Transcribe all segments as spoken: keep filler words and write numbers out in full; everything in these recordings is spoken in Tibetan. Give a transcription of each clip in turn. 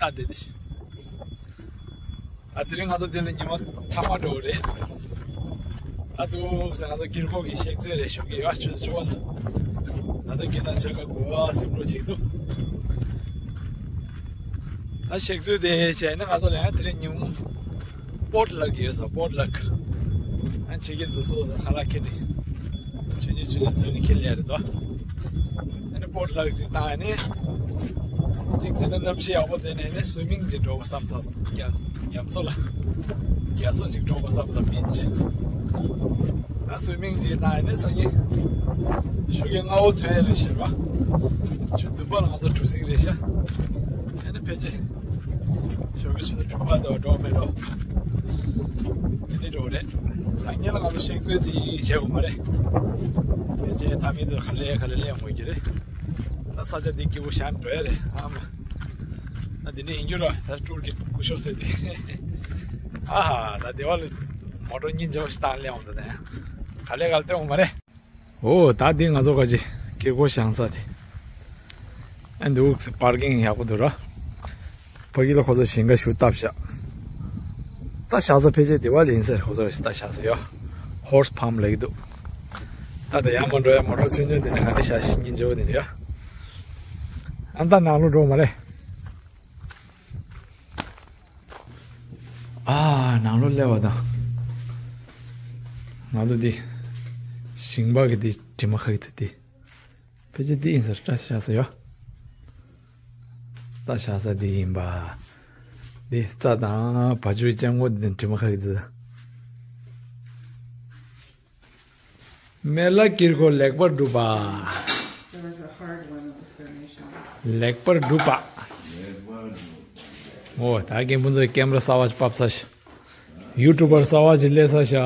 ད་དེ་དེ། ཨ་དེ་རིང་ང་ཚོ་དེ་ལ་ཉི་མ་ཐ་མ་འགྲོ་གི་རེད། ཨ་དུ་ཟེར་ང་ཚོ་ཀིར་ཀོ་གི་གཤེགས་གསོལ་རེད་ཞུ་གི་ཡོད། ཆུ་ཚོད་བཅུ་པ་ལ། ད་ལྟ་སྐད་བཏང་ཆ་ག་གོ་བ་སིམ་རོ་ཆེག་འདུག་ད་གཤེགས་གསོལ་དེ་བྱས་ན་ང་ཚོ་ལ་ཡང་དེ་རིང་ཉིན་མོ་པོ་ཊི་ལག་ཡོད་ས། པོ་ཊི་ལག་ཨ་ཕྱི་རྒྱལ་དུ་སོ་སོ་ཁ་ལག་ཁྱེར་ནས་ཆུ་ཉིན་ཆུ་ཉིན་སོ་ནས་ཁྱེར་ལས་རེད་དོ། ཨ་ནི་པོ་ཊི་ལག་ཅིག་བཏང་ནས་ཅིག་ཅི་ན་གནམ་གཤིས་ཡག་པོ་དེ་ནས་ནི་སུའི་མིང་ཅིག་འགྲོ་དགོས་བསམ་ས། རྒྱ་རྒྱ་མཚོ་ལ་རྒྱ་མཚོ་ཅིག་འགྲོ་དགོས་བསམ་ས་མིན་ཅི། ཨ་སུའི་མིང་ཅིག་བཏང་ནས་སང་ཉིན་ཞོགས་ཀས་སྔ་བོ་ཐོན་ཡ་རེད་ཤེས་པ། ཆུ་བདུན་པ་ལ་ང་ཚོ་གྲུ་གཟིངས་རེད་ཤག་ཨ་ནི་ཕལ་ཆེར་ཞོགས་ཀས་ཆུ་ཚོད་དྲུག་པ་དང་འགྲོ་མི་འགྲོ། དེ་འདྲ་འགྲོ་རེད། ད་ངེད་ལ་ང་ཚོ་གཤེགས་གསོལ་ཅིག་བྱེད་དགོས་མ་རེད། དེ་རྗེས་ད་མི་ཚོ་ག་ལེ་ག་ལེ་སླེབས་ཡོང་གི་རེད། ད་ས་ཆ་འདི་སྐྱིད་པོ་ཞེ་དྲག་འགྲོ་ཡ་རེད། ཨ་མ། ད་འདི་འདྲ་ཡིན་རྒྱུ་ར། ད་ཀྲུར་གི་སྐུ་ཞབས་ཟེར་དེ། ཨ་ཧ། ད་སྡེ་བ་ལ་མོ་ཊ་སྙིང་རྗེ་པོ་ཞིག་བཏང་སླེབས་ཡོང་། ད་ད་ག་ལེ་ག་ལེ་སྟོན་ཡོང་མ་རེད། ཨོ་ད་འདི་ང་ཚོ་ག་ཅི་ཀིར་ཀོ་བཞེངས་ས་དེ། ཨ་འདུག་སེ་པར་ཀིང་ཡག་པོ་འདུག་ར། ཕ་གི་ལ་ཁོ་ཚོ་ཞིང་ཁ་ཞུ་བཏབ་ཤག་ད་བཞག་ས་ཕལ་ཆེར་དེ་བ་ལ་ཡིན་ཟེར། ཁོ་ཚོ་ད་བཞག་ས་ཡོད། ཧོར་སི་ཕམ་ལབ་ཀྱི་འདུག་ད་ད་ཡར་མར་འགྲོ་ཡ་མོ་ཊ་ཆུང་ཆུང་དེ་འདྲ་ག་འདྲ་བཞག་ཤིང་ཆེན་པོ་དེ་འདྲ་ཡོད། ཨ་ད་ནང་ལོགས་འགྲོ་མ་རེད། ཨ་ནང་ལོགས་སླེབས་པ་དང་། ང་ཚོ་འདི་ཞིང་པ་གི་འདི་དྲི་མ་ཁ་གི་ཐུག་སྟེ། ཕལ་ཆེར་འདི་ཡིན་ས་རེད། ད་བཞག་ས་ཡོད། ད་བཞག་ས་འདི་ཡིན་པ། འདི་རྩྭ་དང་བ་ཕྱུགས་སྤྱང་པོ་འདི་དྲི་མ་ཁ་གི་འདི། མེ་ལ་ཀིར་ཀོ་ལེགས་པར་བསྒྲུབས་པ། There was a hard one that was donations. ལེགས་པར་བསྒྲུབས་པ། ཨོ་ད་རྒན་ཕུན་ཚོགས་ཀེམ་ར་གསར་པ་ཞིག་ཕབ་ས་ཤག་ཡུ་ཊུབ་པར་གསར་པ་ཞིག་སླེབས་ས་ཤག་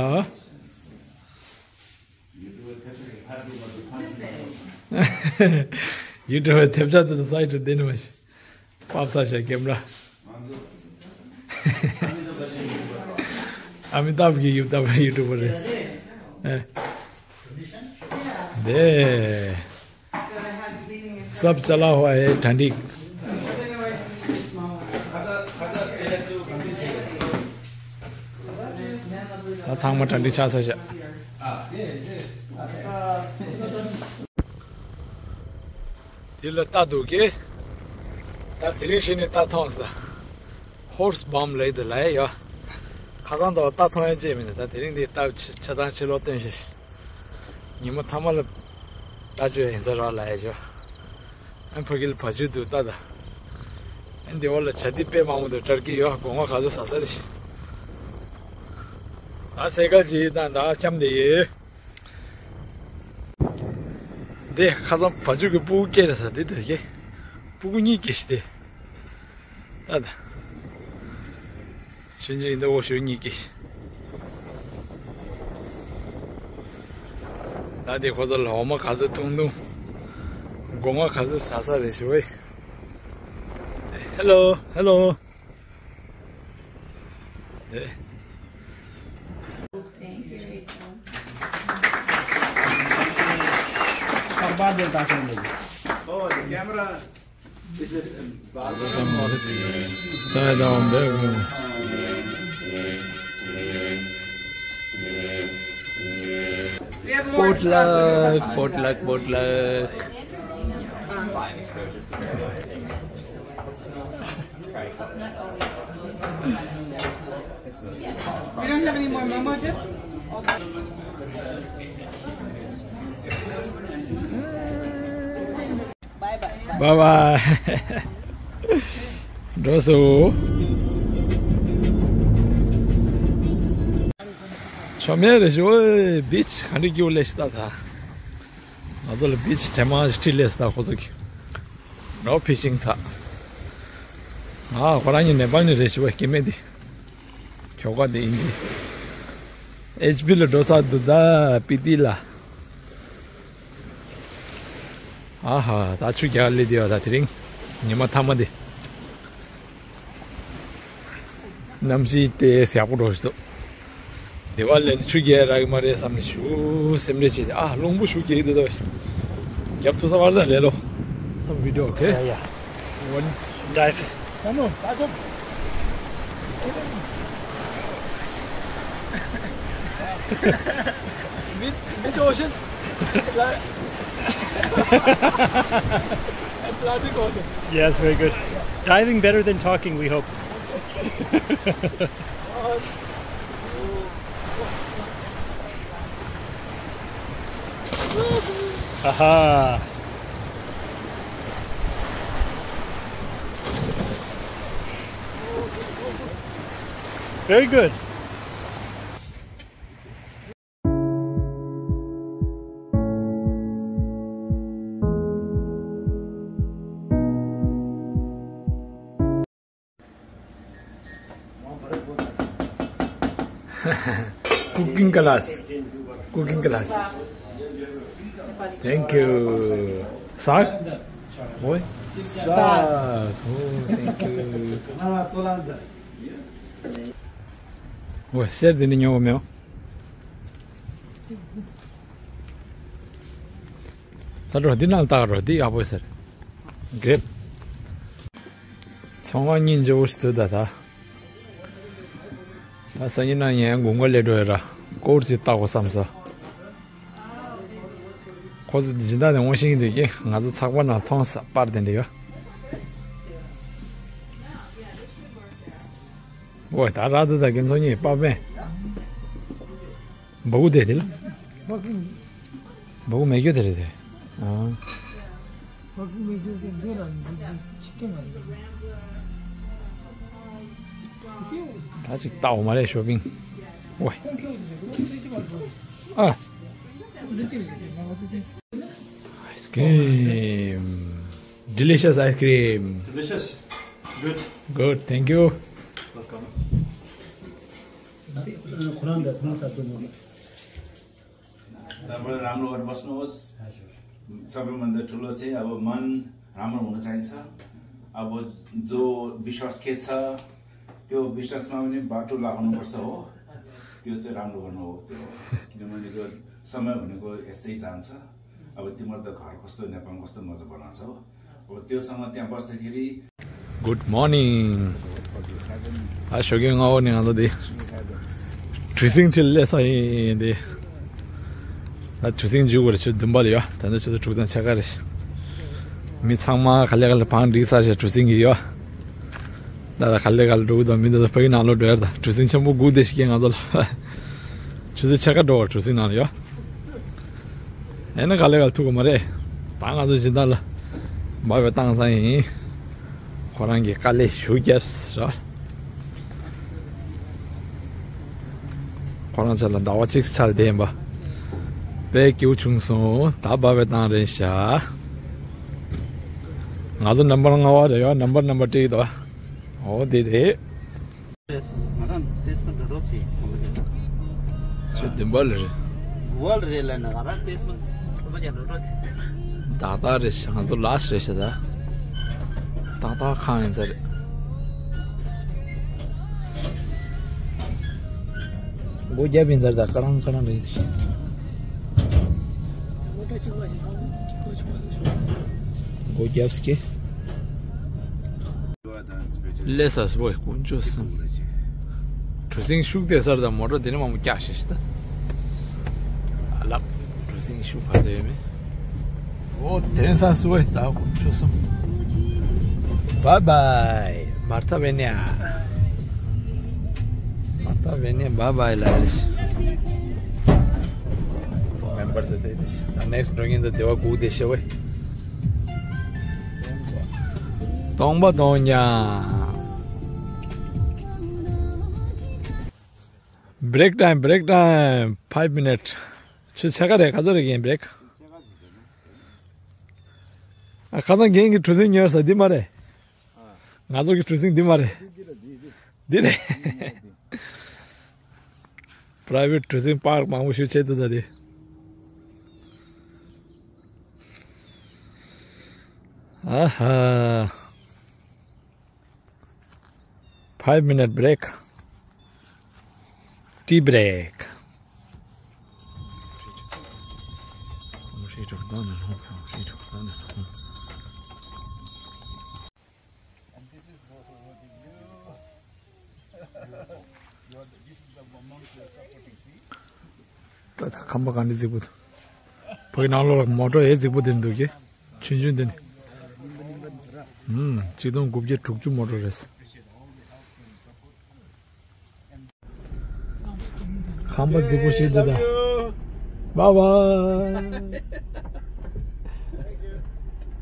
ཡུ་ཊུབ་པར་ཐེབས་ཆག་དེ་ཚོ་སའི་ཊི་བདེ་ནི་མ་ཤི། ཕབ་ས་ཤག་ཀེམ་ར། ཨ་མི་ཏཱབ་ཀྱི་ཡུ་ཊུབ་པར་རེད། ཨེ། བདེ། सब चला हुआ है ठंडी। ད་ཚང་མ་གྲ་སྒྲིག་ཆགས་ཚར་ཤག་དེ་ལ་རྟ་འདུག་གི། ད་དེ་རིང་གཞི་ནས་རྟ་མཐོང་སོང་། ད་ཧོར་སི་བམ་ལབ་དེ་ལབ་ཡ་ཡོད། ཁ་སང་དང་རྟ་མཐོང་ཡ་ཅིག་མིན་ནས། ད་དེ་རིང་འདི་རྟ་ཆ་ཆ་ཚང་ཕྱི་ལོགས་སྟོན་ཤག་ཉི་མ་ཐ་མ་ལ་རྟ་ཆོས་ཡིན་ས་ར་ལབ་ཡ་ཅིག་ཨ་ཕ་གི་ལ་བ་ཕྱུགས་འདུག་ལྟ་ད། ཨ་འདི་བ་ལ་བྱ་དེ་དཔེ་མང་པོ་འདུག་ཊར་ཀི་ཡོད། སྒོ་ང་ག་ཚོད་ཟ་ས་རེད་ཤག་ད་སའི་ཀལ་ཅིག་དང་ད་འཁྱམས་བསྡད་ཡོད། འདི་ཁ་སང་བ་ཕྱུགས་ཀྱི་སྤུ་གུ་སྐྱེས་རེད་ས། འདི་ད་སྐྱེས། སྤུ་གུ་གཉིས་སྐྱེས་ཤག་འདི། ད་ད། ཆུང་ཆུང་ཡིན་ད་འོ་ཞོ་གཉིས་ཀྱི། ད་དེ་ཁོ་ཚོ་ལ་འོ་མ་ག་ཚོད་འཐུང་འཐུང་། སྒོ་ང་ག་ཚོད་ཟ་ས་རེད་ཞུ་བས། Hello, hello. ཨེ། Oh, the camera. Potluck, potluck, potluck. We don't have any more momo dip? Bye bye. འགྲོ་སོང་། ཆོ་མེད་རེད་ཞུ། ཨོའི་བིཆ་ག་འདྲ་སྐྱིད་པོ་སླེབས་ཤག་ད་ད། ང་ཚོ་ལ་བིཆ་དྲན་མ་ཞིག་ཁྲིད་སླེབས་ཤག་ད་ཁོ་ཚོ་གི། ནོ་ཕི་ཤིང་ཚ། ང་ཁོ་རང་གཉིས་ནེ་པཱལ་ནས་རེད་ཞུ་བ། སྐྱེ་དམན་དེ། ཁྱོ་ག་དེ་ཨིན་ཇི། ཨེཆ་པི་ལ་འགྲོ་ས་འདུག་ད་སྤི་ཏི་ལ། ཨ་ཧ། ད་ཆུ་རྒྱག་སླེབས་བསྡད་ཡོད་ད་དེ་རིང་། ཉི་མ་ཐ་མ་དེ། གནམ་གཤིས་དེ་ཡག་པོ་འགྲོ་བཞིན་འདུག་སྡེ་བ་ལ་ནི་ཆུ་རྒྱག་རག་གི་མ་རེད་བསམ་ནས་ཞུ་སེམས་ཁྲལ་བྱས་ཏེ། ཨ་རླུང་བུ་ཞུ་རྒྱག་གི་འདུག་ད། རྒྱབ་ཐུབ་ས་བར་ད་ལས་ལོ། Some video, okay? Yeah, yeah. One. Dive. Mid, mid ocean. Like Atlantic Ocean. Yes, very good. Diving better than talking, we hope. Aha. Very good. Cooking class. Cooking class. Thank you. Sir? Boy? Sir. Oh, thank you. Boy, sir, didn't know me. ད་འགྲོ་འདི་ནང་ལྟ་རོགས། འདི་ཡག་པོ་ཟེར། གེབ། ཚོང་ཁང་སྙིང་རྗེ་པོ་ཞིག་འདུག་ད་ད། ད་སང་ཉིན་ན་ངས་དགུན་ཁ་སླེབས་འགྲོ་ཡོད་ར། སྐོར་ཅིག་བལྟ་དགོས་བསམ་སོང་། ཁོ་ཚོ་སྦྱིན་བདག་དེ་ངོ་ཤེས་ཀྱི་འདུག་གི། ང་ཚོ་ཚགས་པར་ནང་མཐོང་ས་པར་དེ་འདྲ་ཡོད། ཨོ་ད་ར་ད་ད་རྒན་ཚོགས་གཉིས་པ་པན། སྦ་ཁུག་དེ་དེ་ལ། སྦ་ཁུག་མེད་རྒྱུ་དེ་རེད་དེ། ཨ། ད་ཅིག་ལྟ་འོ་མ་རེད་ཤོ་པིང་། ཨོ། ཨའི་སི་ཀྲིམ། Delicious ice cream. Delicious. Good. Good. Thank you. Welcome. ད་བར་རང་ལོ་བར་བསྣོ། सबै भन्दा ठुलो चाहिँ अब मन राम्रो हुन चाहिन्छ। अब जो विश्वास के छ, त्यो विश्वासमा पनि बाटो लाग्नुपर्छ हो। त्यो चाहिँ राम्रो गर्नु हो त्यो। किनभने त्यो समय भनेको यस्तै जान्छ। अब तिम्रो त घर कस्तो, नेपालमा कस्तो मजा बनाउँछ हो। अब त्योसँग त्यहाँ बस्दाखेरि Good morning. ད་ཞོགས་ཀས་སྔ་པོ་ནས་ང་ཚོ་འདི་གྲུ་གཟིངས་ཁྲིར་སླེབས་ས་ཡིན་འདི། ད་གྲུ་གཟིངས་མཇུག་བར་ཆུ་བདུན་པ་ལ་ཡོད། ད་ནི་ཆུ་ཚོད་དྲུག་དང་ཕྱེད་ཀ་རེད། མི་ཚང་མ་ག་ལེ་ག་ལེ་བང་སྒྲིག་ཚར་བྱས་གྲུ་གཟིངས་ཀྱི་ཡོད། ད་ད་ག་ལེ་ག་ལེ་འགྲོ་གི་འདུག་མི་འདི་ཚོ་ཕ་གི་ནང་ལོགས་འགྲོ་ཡ། ད་གྲུ་གཟིངས་ཆེན་པོ་དགུ་དེ་ཞིག་གིས་ང་ཚོ་ལ་ཆུ་ཚོད་ཕྱེད་ཀ་འགྲོ་བར་གྲུ་གཟིངས་ནང་ལ་ཡོད། ཨེ་ན་ག་ལེ་ག་ལེ་ཐུག་གི་མ་རེད། ད་ང་ཚོ་སྦྱིན་བདག་ལ་འབབ་པའི་བཏང་ས་ཡིན། ཁོ་རང་གིས་དཀའ་ལས་ཞེ་པོ་བརྒྱབ་ཟེར། ཁོ་རང་ཚོ་ལ་ཟླ་བ་གཅིག་ཚར་བསྡད་ཡིན་པ། དཔེ་སྐྱིད་པོ་བྱུང་སོང་། ད་འབབ་པའི་བཏང་རན་ཤག་ང་ཚོ་ནམ་བར་ལྔ་པ་རེད་ཡ། ནམ་བར་ནམ་བར་སྤྲད་ཀྱི་འདུག་ཨོ་དེ་རེད། ང་རང་ཏེས་མ་འགྲོ་འགྲོ་ཆེ་ཁོ་མ་རེད། ཆུ་བདུན་པ་ལ་རེད། ཝལ་རེད་ལ་ན་ང་རང་ཏེས་མ་ཁོ་མ་རྒྱ་འགྲོ་འགྲོ་ཆེ། ཏག་ཏག་རེད་ཤག་ང་ཚོ་ལ་སི་རེད་ཤག་ད་ཏག་ཏག་ཁང་ཡིན་ས་རེད། སྒོ་རྒྱབ་ཡིན་ས་རེད། ད་ཀ་རང་ཀ་རང་རེད། སྒོ་རྒྱབ་སྐྱེ། ལས་ས་སི་བོ་དཀོན་མཆོག་གསུམ། གྲུ་གཟིངས་ཤུགས་དེ་སར་དང་མོ་ཊ་དེ་ནི་མང་པོ་བཀྱག་ཤེས་ཤིག་ད། ཨ་ལབ། གྲུ་གཟིངས་ཤུགས་ག་ཚོད་ཡོད་མེད། ཨོ་དེ་ས་སི་བོ་ད་དཀོན་མཆོག་གསུམ། Bye bye. མར་ཐ་བེ་ནི་ཡ། མར་ཐ་བེ་ནི་ཡ་bye bye ལ་ཡ་ལེ་ཤི། མེམ་བར་དེ་དེ་ལེ་ཤི། ད་ནེག་སི་འགྲོ་མཁན་དེ་སྡེ་བ་དགུ་དེ་ཤི་བས། སྟོང་པ་སྟོང་རྐྱང་། Break time, break time. Five minute. ཆུ་ཚོད་ཕྱེད་ཀ་རེད། ག་ཚོད་རེད་རྒན་བྷི་རེག་ཨ། ཁ་སང་རྒན་གྱི་གྲུ་གཟིངས་ཉོས་ས་འདི་མ་རེད། ང་ཚོ་གི་གྲུ་གཟིངས་འདི་མ་རེད། འདི་རེད། པ་རའི་ཝེ་ཊི་གྲུ་གཟིངས་པཱརྐ་མང་པོ་ཞིག་བྱས་འདུག་ད་དེ། ཨ་ཧ། Five minute break. Tea break. And this is ད་ད་ཁང་པ་ག་འདྲ་རྫིག་པོ་འདུག་ཕ་གི་ནང་ལོགས་ལ་མོ་ཊ་ཡེ་རྫིག་པོ་དེ་འདུག་གི་ཆུང་ཆུང་དེ་ནི། ཨུམ། ཆིག་སྟོང་དགུ་བརྒྱ་དྲུག་ཅུ་མོ་ཊ་རེད། ཁང་པ་རྫིག་པོ་ཞིག་འདུག་ད། Bye bye.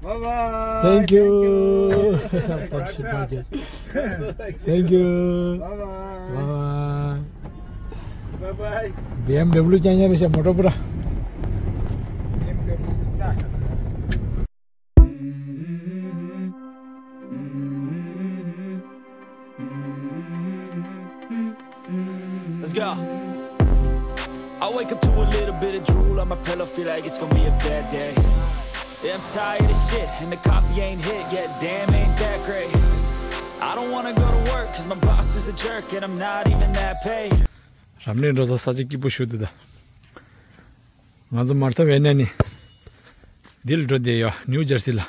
Bye bye. Thank you. Thank you. Bye bye. Bye bye. B M W རྐྱང་རྐྱང་རེད་ཤག་མོ་ཊ་པུ་ར། Let's go. I wake up to a little bit of drool on my pillow, feel like it's gonna be a bad day. Yeah, I'm tired of shit, and the coffee ain't hit yet, damn, ain't that great. I don't wanna go to work, cause my boss is a jerk, and I'm not even that paid. རབ་གནས་འགྲོ་ས་ས་ཆ་སྐྱིད་པོ་ཞིག་འདུག་ད། ང་ཚོ་མར་ཐ་ཝེ་ནས་ནི། འདི་ལ་འགྲོ་བསྡད་ཡོད། ནིའུ་ཇར་སི་ལ།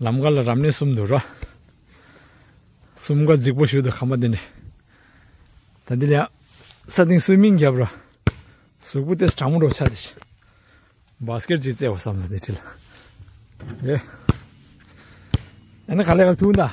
ལམ་ཁ་ལ་རབ་གནས་གསུམ་འདུག་ར། གསུམ་ཀ་རྫིག་པོ་ཞིག་འདུག་ཁང་པ་འདི་འདྲ། ད་འདི་ལ་ཡང་ས་སྟེང་སུའི་མིང་བརྒྱབ་ར། གཟུགས་པོ་ཏོག་ཙམ་གྲང་མོ་འདྲ་པོ་ཆགས་ཏེ། བཱ་སི་ཀེཊ་ཅིག་རྩེ་བ་བསམ་སོང་འདི་འདྲ་ལ། ཨེ། ཨ་ནི་ག་ལེ་ག་ཐུག་ད།